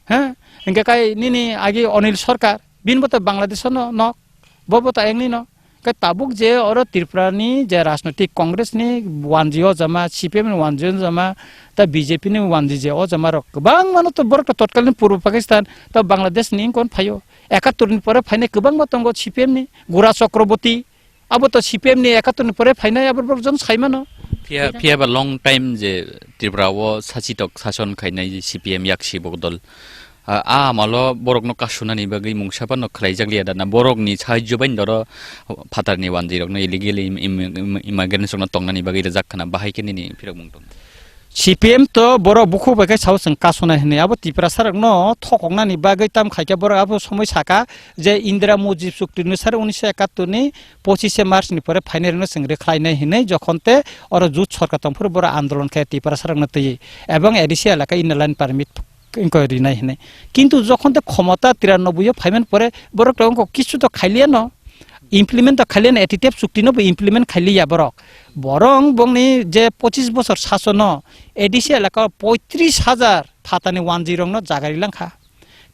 He, hingke kai nini agi Anil Sarkar, bini bo to Bangladesh no nok, bo bo to engni no. Kai tabuk je oro Tripura ni je Rajnoitik Congress ni wanji o jama, C P M ni wanji o jama, ta B J P ni wanji je o jama rok. Kwbang mano to borok to totkalni Purbo Pakistan, ta Bangladesh ni kon phaio. Ekattor ni pore phainai kwbangma tongo C P M ni, Gura Chakraborty, abo to C P M ni ekattor ni pore phainai, abo borok jon sai mano. Phiya, phiya ba long time je Tripura o sachitok sason khainai C P M yaksi bodol. A, a amalo borokno kasunani bagwi mungsa phano khlaijak liya da na borokni sahajjo bai doro phatarni wanjwi rokno illegal im-, im-, im-, immigrants rokno tongnani bagwi rijak khana bahai khe nini phirok mung tong. C P M to borok bukhuk bai khe sao chwng kasuna hinwi abo Tiprasa rokno thokoknani bagwi tam khaikhe borok abo somoi saka je Indira Mujib chukti ni sari unisho ekattor ni pochishe March ni pore phainai rokno chwng rwkhlainai hinwi jokhon te oro jut sorkar tongphuru borok andolon khe Tiprasa rokno twiwi ebong A D C elaka inner line permit wngkha rinai hinwi. Kintu jokhon te khomota tiranoboi o phaimani pore borok to wngkha kichu to khailiyano. Implement to khailiyano, A T T F chukti no bo implement khailiya borok. Borong bongni je pochis bosor sasono A D C elaka o poitris hajar phatani wanjwi rokno jaga rilangkha.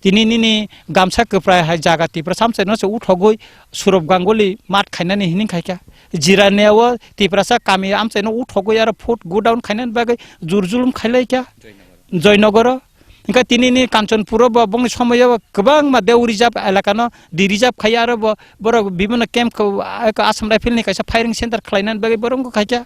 Tini nini gamsa kwprai hai jaga Tiprasa amchaino se uthogwi Surab Ganguly mat khainani hining khaikha. Jirania o Tiprasa kami amchaino uthogwi aro food godown khainani bagwi jur julum khailaikha. Joynogoro. Hingke tini ni Kanchanpuro bo bongni somoyo kwbangma Deu Reserve elakano de-reserve khai aro bo borok bibhinno camp ko, a, ko Assam Rifle ni kaisa firing center khlainani bagwi borok wngkha khaikha.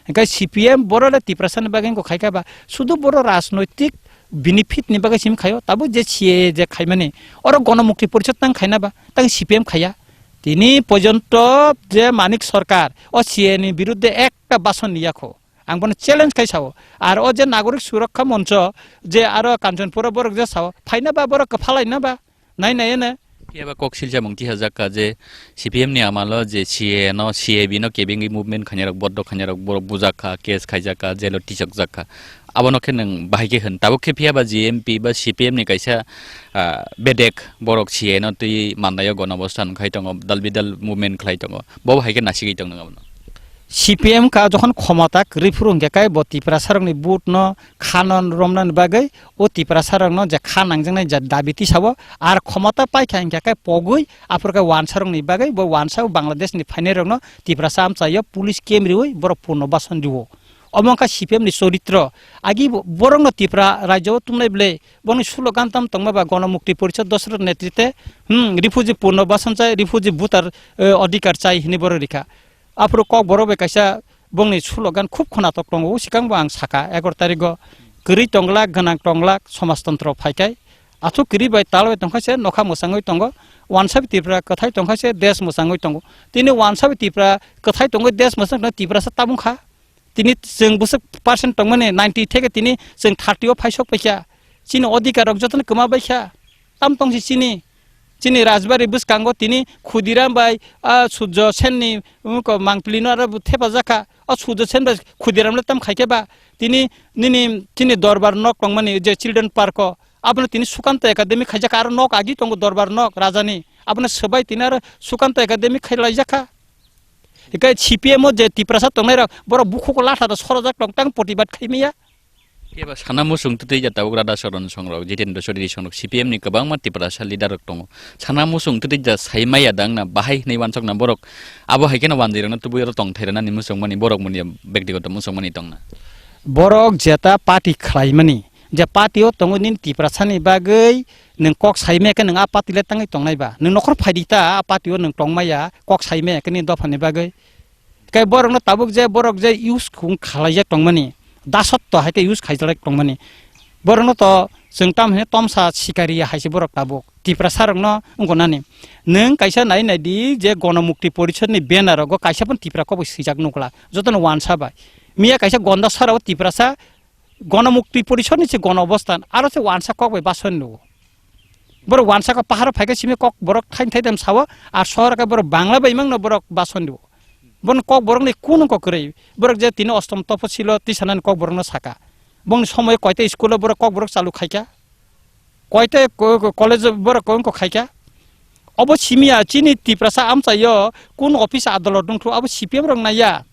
Hingke C P M borok le Tiprasa ni bagwi wngkha khaikha ba sudu borok rajnoitik benefit ni bagwi sim khaio tabuk je C A A je khaimani oro Gonomukti Porishad tang khaina ba tang C P M khaiya. Tini porjonto je Manik Sarkar o C A A ni birudde ekta bason niyakho. Ang bono challenge khai sao. Ar o je Nagorik Surakha Moncho je aro Kanchanpura borok je sao, phaina ba borok kwphalai na ba? Nai nai ene. Phiya ba kok silsa mung tiha jakka je C P M ni amalo je C A A no, C A B no kebengwi movement khainai rok, boddo khainai rok, borok bujak kha, case khaijak kha, jail o tisok jak kha. Abono khe nwng bahai khe hwn. Tabuk khe phiya ba G M P ba C P M ni kaisa, ah, bedek borok C A A no twi mandaio, gono obosthan khai tongo, dal bidal movement khlai tongo. Bo bahai khe nasigwi tong nang abono. C P M ka jokhon khomota kwrwi phuru hwnkhe kai bo Tiprasa rokni vote no khano romnani bagwi o Tiprasa rokno je kha nangjaknai je dabi tisao, ar khomota paikha hwnkhe kai pogwi aphuru khe wansa rokni bagwi bo wansa o Bangladesh ni phainai rokno Tiprasa amchaio police camp riwi borok purno bason rio. Omo wngkha C P M ni choritro. Agi bo-, borokno Tipra rajyo o tumnai bwle, boni slogan tam tongma ba Gonomukti Porishad Dosrot netrite, hmm, refugee purno bason chai, refugee voter, eh, odhikar chai hinwi borok rikha. Aphuru kok borok bai kaisa bongni slogan khub khwnatok tongo, o swkang bo ang saka, egaro tarikgo kwrwi tonglak, gwnang tonglak, somajtontro phaikai. Aswk kwrwi bai tal bai tongkha se nokha mwchangwi tongo, wansa bai Tipra kwthai tongkha se desh mwchangwi tongo. Tini wansa bai Tipra kwthai tongwi desh mwchang tong Tiprasa tabung kha. Tini chwng bwswk percent tongmani ninety theke tini chwng thirty o phaisok paikha. Chini odhikar rok jotono kwma baikha. Tam tongsi chini, chini Rajbari bwskango tini Khudiram bai, ah, Surjo Senni, um, ko Mangpili no aro thepajak kha. O Surjo Sen bai Khudiram le tam khaikhe ba? Tini nini chini dorbar nok tongmani je Children Park o, abono tini Sukanta Academy khaijak kha, aro nok agi tongo dorbar nok rajani. Abono swbai tini aro Sukanta Academy khailaijak kha. Hikai C P M o je Tiprasa tongnai rok, borok bukhuk latha da sorajak tong tang protibad khaimaya. Eba sana muchung twtwi ja tabuk Radha Charan songrok, Jitendra Chaudhary songrok, C P M ni kwbangma Tiprasa leader rok tongo. Sana muchung twtwi ja saimaya dang na bahai hinwi wansok na borok. Abo hai kheno wanjwi rokno tubui oro tongthai rwnani muchung mani borok muni bektigoto muchung mani tongna. Borok jeta party khlaimani, je party o tongo nini Tiprasa ni bagwi nwng kok saimaya khe nwng a party le tangwi tongnai ba? Nwng nokhor phaidi ta a party o nwng tongmaya kok saimaya khe nini dopha ni bagwi. Kai borokno tabuk je borok je use khung khalaijak tongmani, dasotto hai khe use khaijalak tongmani. Borokno to chwng tam hwnwi tomsa sikari hai se borok tabuk. Tiprasa rokno wngkha nani. Nwng kaisa nai nai di je Gonomukti Porishad ni banner rogo kaisa phano Tipra kok bai swijak nukla. Jotono wansa bai. Miya kaisa Gonda sara o Tiprasa Gonomukti Porishad ni se gono obosthan, aro se wansa kok bai bason nugo. Borok wansa kok paharo phaikhe simi kok borok thain thaidam sao, ar sohor khe borok Bangla bai mangno borok bason nugo. Bon kok borok ni kunu kok kwrwi. Borok je tini ostom topo silo tisanani kok borokno saka. Bongni somoy koita school o borok kok borok chalu khaikha. Koite ko-, ko-, college borok ko wngkha khaikha. Obo simiya chini Tiprasa amchaio kun office adolot wngkhu abo C P M rok naiya.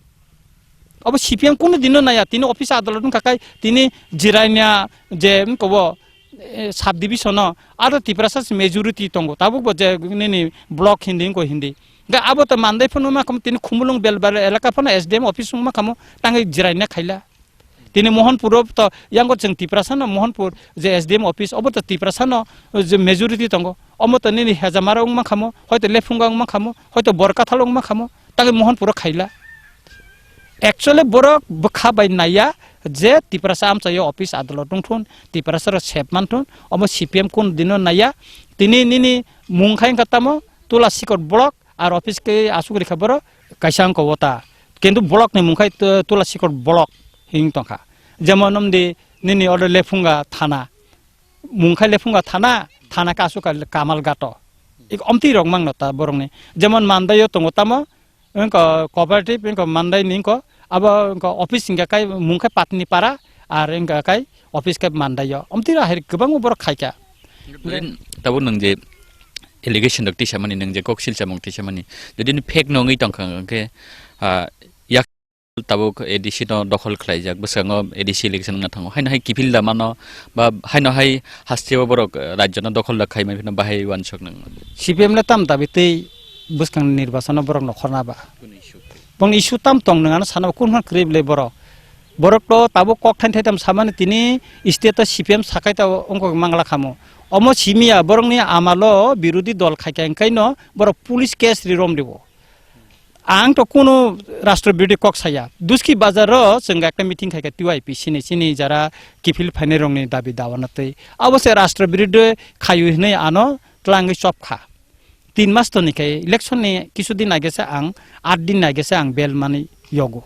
Obo C P M kunu dino naiya, tini office adolot wngkha kai tini jirainya je wngkha bo, eh, sub division o aro Tiprasa se majority tongo. Tabuk bo je nini block hindi wngkha hindi. Ga abo to mandai phano ma khamo tini Khumulwng Belbari elaka phano S D M office wngma khamo tangwi jirainya khaila. Tini Mohanpur o to yango chwng Tiprasa no Mohanpur je S D M office obo to Tiprasa no je majority tongo. Omo to nini Hejamara wngma khamo, hoito Lephunga wngma khamo, hoito Borkathal wngma khamo, tangwi Mohanpur o khaila. Actually borok bwkha bai naiya je Tiprasa amchaio office adolot wngthun, Tiprasa rok sep manthun, omo C P M kun dino naiya. Tini nini mung khai wngkha tamo Tula Sikot block, ar office khe aswk rikha borok kaisa wngkha o ta. Kintu block ni mung khai tu-, Tula Sikot block hing tongkha. Jemon wngdi nini order Lephunga thana. Mung khai Lephunga thana, thana khe aswk kha Kamalghat o. Ik omtwi rok mangno ta borokni. Jemon Mandai o tongo tamo, wngkha cooperative, wngkha Mandai ni wngkha, abo wngkha office hingkha kai mung khai Patni Para, ar wngkha kai office khe Mandai o. Omtwi rok hai kwbangma borok khaikha. Tabuk nwng je allegation rok tisamani, nwng je kok silchamung tisamani, jodi ni fake no wngwi tongkha, hwnkhe, ah, yak tabuk A D C no dokhol khlaijak, bwskango A D C election wngna thango, haino hai kiphil da mano, ba haino hai hasteo borok, eh, rajyo no dokhol da khai mani phano bahai uansuk nang. C P M le tam dabi tei bwskang ni nirbachon no borok nokhorna ba? Bong issue tam tong nang ano sana ba kun hwn kwrwi bwle borok. Borok to tabuk kok thain thai tam samani tini state o C P M sakai ta wngkok mangla khamo. Omo simiya borokni amalo birodhi dol khaikha, hwnkhaino borok police case ri rom ribo. Ang to kunu rashtra birodhi kok saya. Duski bazar o chwng ekta meeting khaikha T Y P C ni, chini jara kiphil phainai rokni dabi dawana twi. Abo se rashtra birodhi khayu hinwi ano twlangwi chop kha. Tin mas toni khai election ni kisu din age se ang, aat din age se ang bail mani yogo.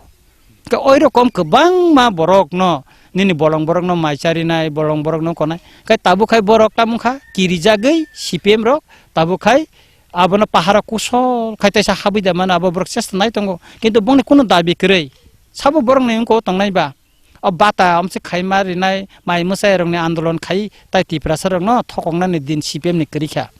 Ke oi rokom kwbangma borok no, nini bolong borok no mai charinai, bolong borok no konai. Kai tabuk khai borok tamung kha, kirijagwi C P M rok, tabuk khai abono pahara kusol khai taisa habwi da mano, abo borok chesta nai tongo. Kintu bongni kuno dabi kwrwi. Sabo borok ni wngko tongnai ba. O bata omse khaima rinai mai mwsai rokni andolon khai tai Tiprasa rokno thokoknani din C P M ni kwrwi kha.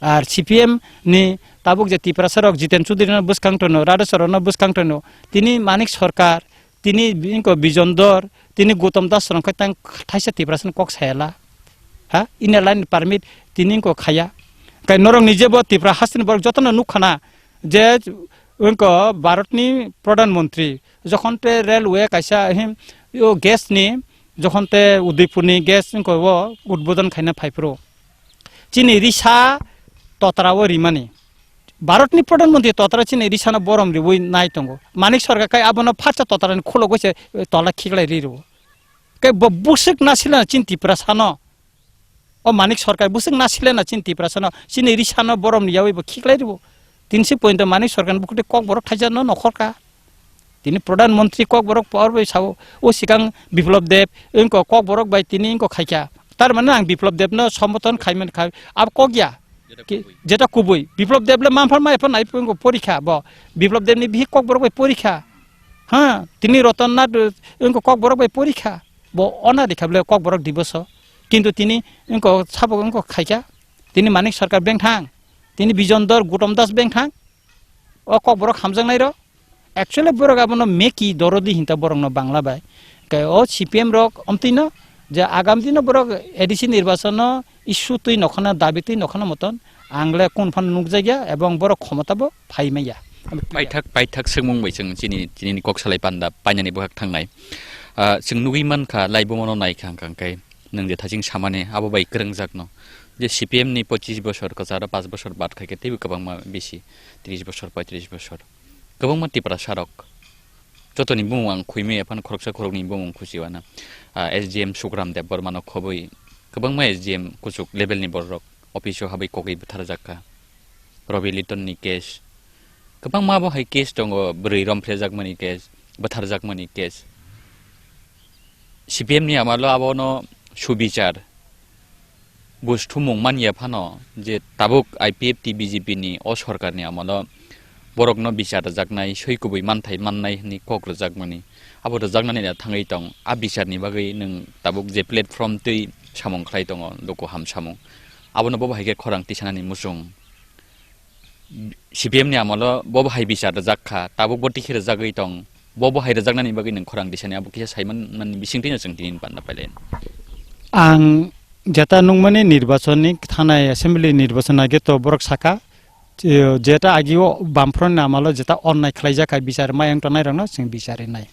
Ar C P M ni tabuk je Tiprasa rok Jiten Chudri no bwskang tono, Radheswar no bwskang tono, tini Manik Sarkar, tini bini ko Bijon Dor, tini Gautam Das rok khai tang thaisa Tiprasa ni kok sayala. Ha? Inner line permit tini ko khaya. Kai norok ni jebo Tipra hasteni borok jotono nuk khana je wngko Bharatni Pradhan Mantri, jokhon te railway kaisa him, o gas ni, jokhon te Udaipur ni gas wngko o udbodon khaina phaiphuru. Chini risa totra o rimani. Bharatni Pradhan Mantri totra chini risa no borom riwi nai tongo. Manik Sarkar kai abono phatsa totra ni khulogwi se tola khiklai ri rwo. Kai bo bwswk nasilana chini Tiprasa no. O Manik Sarkar bwswk nasilena chini Tiprasa no, chini risa no borom ni yawi bo khiklai ribo. Tinsi point Manik Sarkar ni bukhuk tei kok borok thaisa no nokhor ka. Tini Pradhan Mantri kok borok power bai sao, o sikang Biplab Deb, wngko kok borok bai tini wngko khaikha. Tar mane ang Biplab Deb no sombothon khaimani khai, abo kok ya. Ki-, jeta kubui. Biplab Deb le manphar mai phan nai wngko porikha bo. Biplab Deb ni bihi kok borok bai porikha. Ha, tini Ratan Nath, wngko kok borok bai porikha. Bo ona rikha bole kok borok diboso. Kintu tini wngko sabo wngko khaikha. Tini Manik Sarkar bengthang. Tini Bijon Dor, Gautam Das bengthang. O kok borok hamjaknai rok. Actually borok abono meki dorodi hinta borokno Bangla bai. Ke o C P M rok omtwino je agam dino borok A D C nirbachon no issue twi nokhana, dabi twi nokhana moton ang le kun phano nukjakya ebong borok khomota bo phai maya. Paithak, paithak swngmung bai chwng chini, chini kok salai panda painani bohak thangnai. Ah, chwng nugwi mankha, lai bomono naikha hwnkha hwnkhe nwng je thaching samani abo bai kwrwngjakno. Je C P M ni pochis bosor kwcharo panch bosor bat khaikhe teibo kwbangma bisi, tris bosor, poitris bosor. Kwbangma Tiprasa rok, jotoni bumung ang khuimaya phano khoroksa khoroknwi bumung khuchiwana. Ah, S D M Sukram Debbarma no khobwi kwbangma S D M kuchuk level ni borok office o habwi kogwi bwtharjak kha. Robi Liton ni case, kwbangma bo hai case tongo, bwrwi romphrejakmani case, bwtharjakmani case. C P M ni amalo abono subichar buj thumung manya phano je tabuk I P F T B J P ni o sorkar ni amalo borokno bichar rwjaknai, soi kubui manthai mannai hwnwi kok rwjakmani, abo rwjaknani da thangwi tong. A bichar ni bagwi nwng tabuk je platform twi samung khlai tongo, luku ham samung, abono bobo hai khe khorang tisanani muchung. C P M ni amalo bobo hai bichar rwjak kha, tabuk bo tikhe rwjagwi tong, bobo hai rwjaknani bagwi nwng khorang tisani abo kisa saiman mani bisingtwi no chwng tini panda pailai. Ang jeta nukmani nirbachon ni thanai assembly nirbachon age to borok saka, je-, jeta agi o Bamfront ni amalo jeta onnai khlaijak kha bichar mayang tongnai rokno chwng bichar rinai.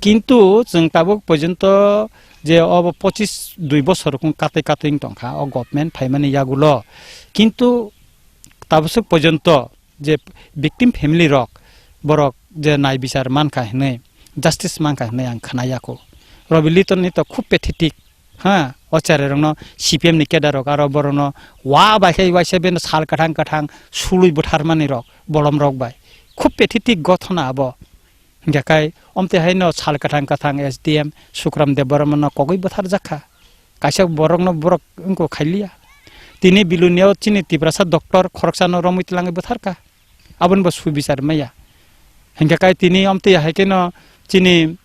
Kintu chwng tabuk porjonto je obo pochis dui bosor kung katwi katwi wng tongkha o government phaimani yagulo. Kintu tabuk porjonto je victim family rok, borok je nai bichar mankha hinwi, justice mankha hinwi ang khna yakho. Robi Liton ni to khub pathetic, ha, o cherai rokno C P M ni cadre rok aro borokno wa bai khe waisa beno sal kwthang kwthang sului butharmani rok, bolom rok bai. Khub pathetic gothona abo. Hingkha khai, omtwi haino sal kwthang kwthang S D M Sukram Debbarma no kogwi bwtharjak kha. Kaisa borokno borok wngkuk khailiya. Tini Bilunio chini Tiprasa doctor khoroksano romwi twlangwi bwtharkha. Aboni bo subichar maya. Hingkha khai tini omtwi hai kheno chini,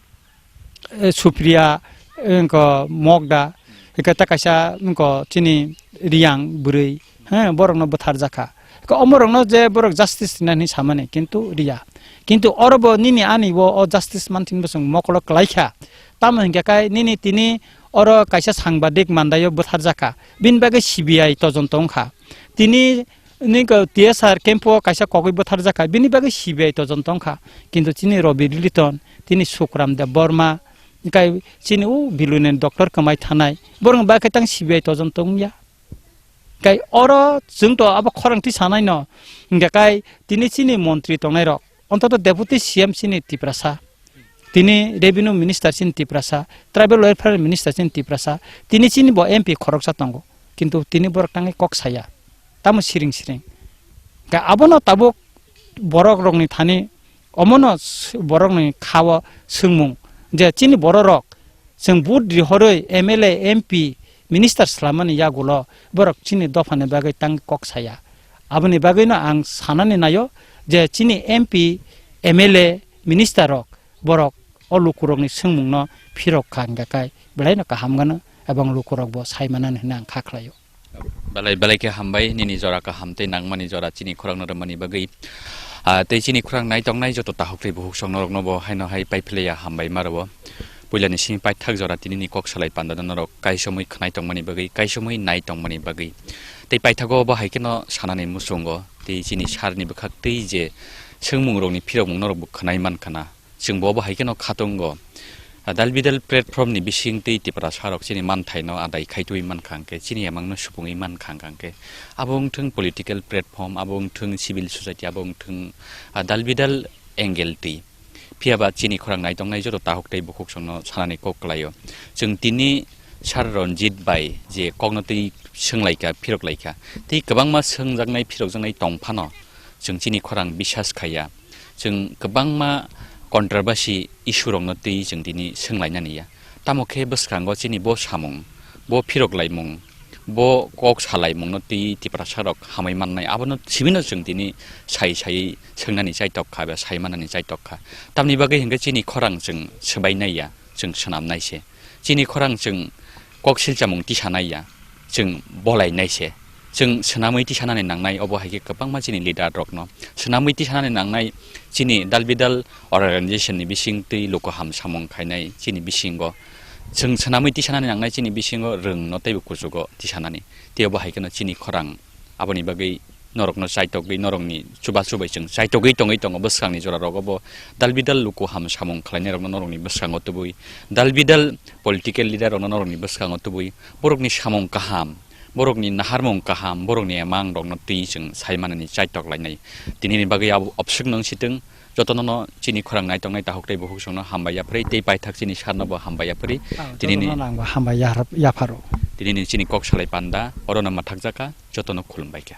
eh, Supriya, eh, wngkha Mokda, hingkha ta kaisa wngkha chini Riyang bwrwi, he, borokno bwtharjakha. Hingkha omorokno je borok justice rina hinwi samani, kintu riya. Kintu oro bo nini ani bo o justice manthin bwswng mokolo kwlaikha. Tamo hingkha khai nini tini oro kaisa sangbadik mandaio bwtharjakha. Bini bagwi C B I tojonto wngkha. Tini, nini ko T S R camp o kaisa kogwi bwtharjakha. Bini bagwi C B I tojonto wngkha. Kintu chini Robi Liton, tini Sukram Debbarma, hingkha chini o Bilunio doctor kwmai thanai. Borokni bagwi tang C B I tojonto wngya. Kai oro chwng to abo khorang twi sanai no. Hingkha kai tini chini montri tongnai rok, ontoto deputy C M chini Tiprasa, tini revenue minister chini Tiprasa, tribal welfare minister chini Tiprasa, tini chini bo M P khoroksa tongo. Kintu tini borok tangwi kok saya. Tamo siring siring. Ka-, abono tabuk borok rokni thani omono s-, borokni khao swngmung je chini borok rok chwng vote rihorwi M L A, M P, minister swlammani yagulo borok chini dophani bagwi tang kok saya. Aboni bagwino ang sanani naio je chini M P, M L A, minister rok borok o lukurokni swngmungno phirok kha hingkha khe belaino kaham gano ebong lukurokbo sai manani hwnwi ang kha khlaio. Belai, belai khe hambai, nini jora kaham tei nangmani jora chini khorangno rwmani bagwi. Ah, tei chini khorang nai tongnai joto tahuk tei buhuk song norokno bo haino hai pai philaiya hambai ma rwo. Puilani simi paithak jora tinini kok salai panda norok kaisomwi khwnai tongmani bagwi, kaisomwi nai tongmani bagwi. Tei paithago bo hai kheno sanani muchungo tei chini sarni bwkhak tei je swngmungrokni phirokmung norokbo khwnai mankha na. Chwng bo bo hai kheno khatungo. Ah, dal bidal platform ni bising twi Tiprasa rok chini manthaino adai khaitwi mankha hwnkhe, chini yamangno supungwi mankha hwnkhe, abo wngthwng political platform, abo wngthwng civil society, abo wngthwng, ah, dal bidal angle twi. Phiya ba chini khorang nai tongnai joto tahuk tei bukhuk songno sanani kok kwlaio. Chwng tini Sir Ranjit bai je kokno twi swnglaikha, phirok laikha, tei kwbangma swngjaknai, phirokjaknai tong phano, chwng chini khorang bisas khaiya. Chwng kwbangma controversy issue rokno twi chwng tini swnglainani ya. Tamo khe bwskango chini bo samung, bo phirok laimung, bo kok salaimungno twi Tiprasa rok hamwi mannai, abono sibino chwng tini sai sai swngnani chaitok kha, ba sai manani chaitok kha. Tamni bagwi hwnkhe chini khorang chwng swbainai ya, chwng swnamnai se. Chini khorang chwng kok silchamung tisanai ya, chwng bolainai se. Chwng swnamwi tisanani nangnai, obo hai khe kwbangma chini leader rokno swnamwi tisanani nangnai, chini dal bidal organization ni bising twi luku ham samung khainai chini bisingo. Chwng swnamwi tisanani nangnai chini bisingo rwngno teibo kuchugo tisanani. Tei obo hai kheno chini khorang aboni bagwi norokno chaitokgwi, norokni chubachu bai chwng chaitokgwi tongwi tongo bwskangni jora rogo bo. Dal bidal luku ham samung khlainai rokno norokni bwskango tubui, dal bidal political leader rokno norokni bwskango tubui, borokni samung kaham, borokni naharmung kaham, borokni emang rokno twi chwng sai manani chaitok lainai. Tinini bagwi abo obswk nung sitwng, jotono no chini khorang nai tongnai tahuk tei bukhuk songno hambai yaphri, tei paithak chini sarno bo hambai yaphri. Ah, tinini jotono nangbo hambai yapharo. Tinini chini kok salai panda, orono mathakjaka, jotono khulumbai kha.